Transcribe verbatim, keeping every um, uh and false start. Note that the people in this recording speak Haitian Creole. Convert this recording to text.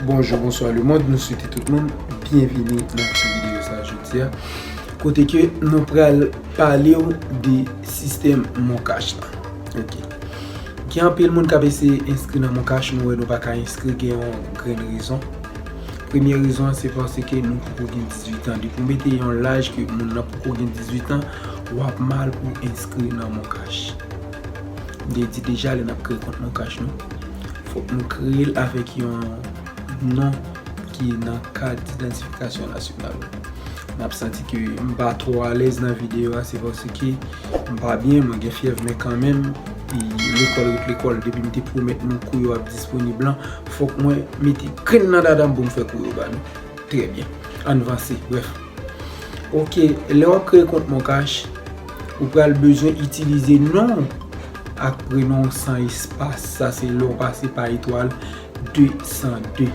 Bonjou, bonswa lemonn, nou swete tout moun byenvini nan ti videyo sa jodi a. Kote ke nou pral pale w de sistèm Moncash la. Ok. Gen anpil moun k ap eseye enskri nan Moncash, nou wè nou pa ka enskri, gen yon grenn rezon. Premye rezon an se paske nou poko gen dizuit an. Depi w mete yon laj ke moun nan poko gen dizuit an, w ap mal pou enskri nan Moncash. M te di deja, lè n ap kreye kont Moncash nou, fòk nou kreye l avèk yon non ki nan kat idantifikasyon nasyonal. N ap santi ke m pa twò alèz nan videyo a, se paske m pa byen, mwen gen fyèv, men kanmenm, e lekòl ret lekòl, depi m te pwomèt nou kou yo ap disponib lan, fòk mwen mete grenn nan dada m pou m fè kou yo ba nou. Trè byen. Ann vanse, brèf. Ok, lè w ap kreye kont Moncash, ou pral bezwen itilize non w ak prenon w san espas. Sa se lè w pase pa etwal de san de.